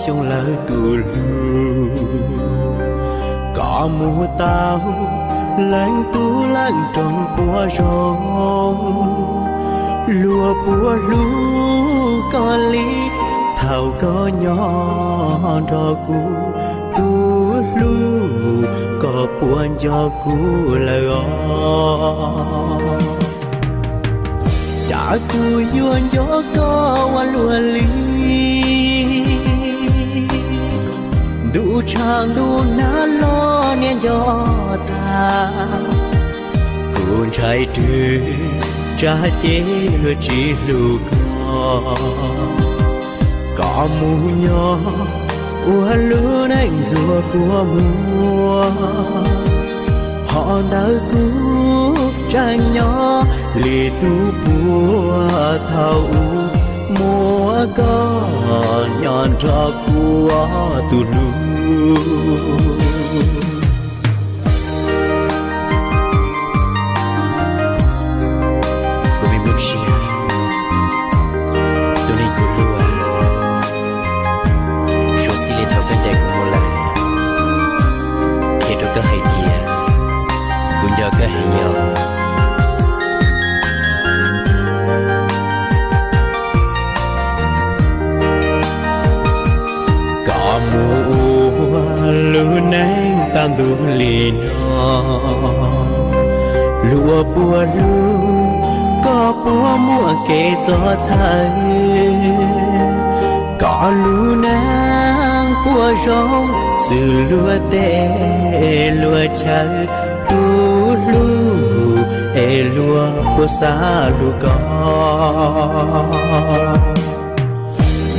xyoo lawm tus hlub, koj mus tau leej tub leej rooj puas zoo, luag puas hlub koj li thaum koj nyob nrog kuv. Tus hlub, koj puas nco kuv lawm os? Cas kuv yuav nco koj ua luaj li, ntuj tshav ntuj nag los niam nco tag. Kuv ntshai rwg tsam ces luag tsis hlub koj, koj mus nyob ua lub neej ntxuag kua muag. Hov ntawd kuv tseem nyob li tus puag thaum ub, muaj koj nyob nrog kuv tus hlub. Kuv me nplooj siab, tus neeg kuv hlub, suav txij li thaum koj ncaim kuv mus lawm, qhia rau koj hais tias kuv nco koj heev yom. Koj mus ua lub neej tag ntuj li no, luag puas hlub, koj puas muaj kev txom txhawj. Koj lub neej puas zoo xws luag tej luag chaw, tus hlub es luag puas xav hlub koj.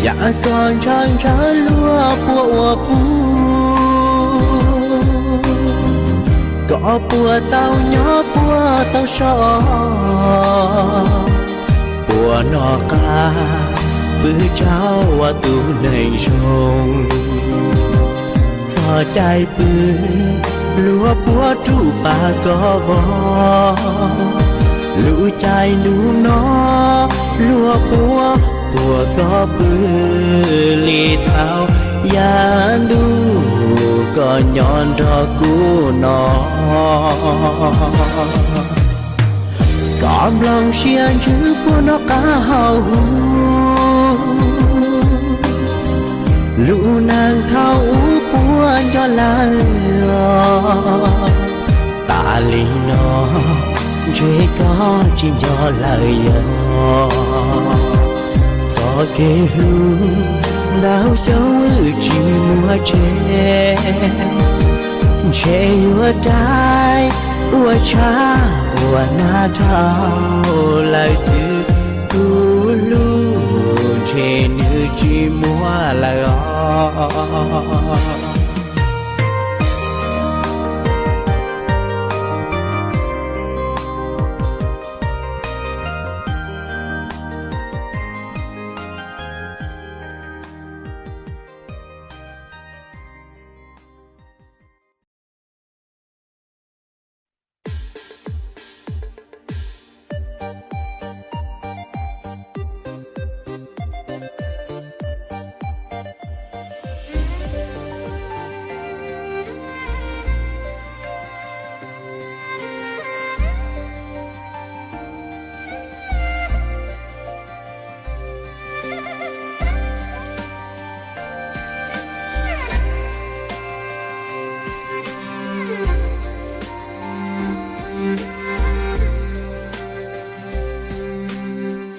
Yam koj ntshaw ntshaw luag puas ua pub, koj puas tau nyob puas tau so, puas noj qab pw tsaug ua tus neeg zoo. Txog caij pw luag puas rub pas koj vog, lub caij ntuj no luag puas tuag koj pw li thaum yav ntuj koj nyob nrog kuv no. Koj nplooj siab ntsws puas noj qab haus huv, lub neej thaum ub puas nco lawm os. Tas li no ntshe koj tsis nco lawm yog, txoj kev hlub ntau xyoo wb tsis muaj tseg, ntshe yuav rais ua tshab ua nag dhau lawm xwb. Tus hlub ntshe nws tsis muaj lawm os.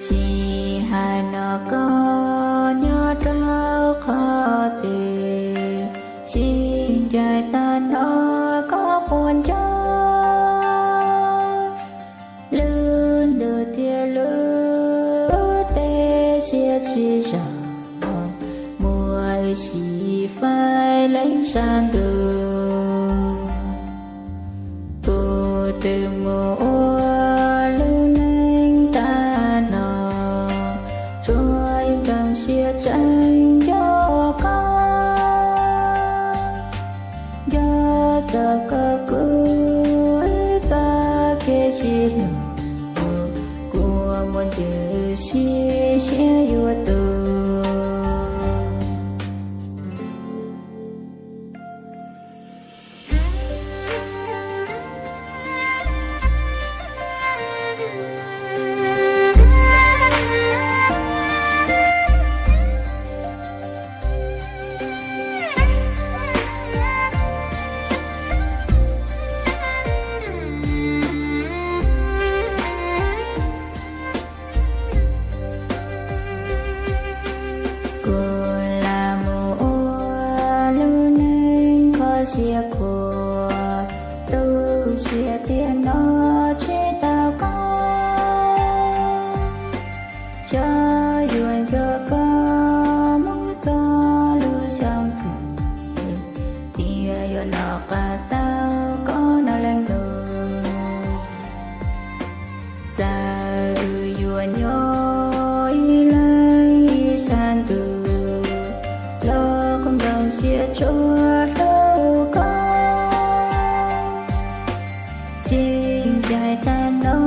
Sij hawm no koj nyob rau qhov twg? Sib ncaim tag no koj puas nco? Lub ntuj thiab lub teb siab tsis zoo, muaj ib sij faib leej sab ntuj. Kuv twb mus ua lub neej tag no, tsuas yog nplooj siab tseem nco koj. Nco txog koj kuj txoj kev sib hlub, kuv muaj ntws sib siab yuav tu. Siab khuav, tu siab tias no tsis tau koj, xyov yuav nco koj mus txog lub xyoo twg, tias yuav nco qab tau koj no leej lus. Txawm wb yuav nyob ib leeg ib sab ntuj, los kuv nplooj siab tsuas hlub koj. Sib ncaim tag no,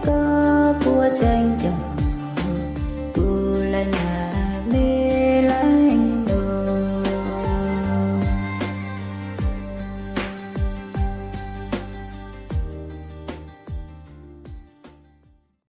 koj puas tseem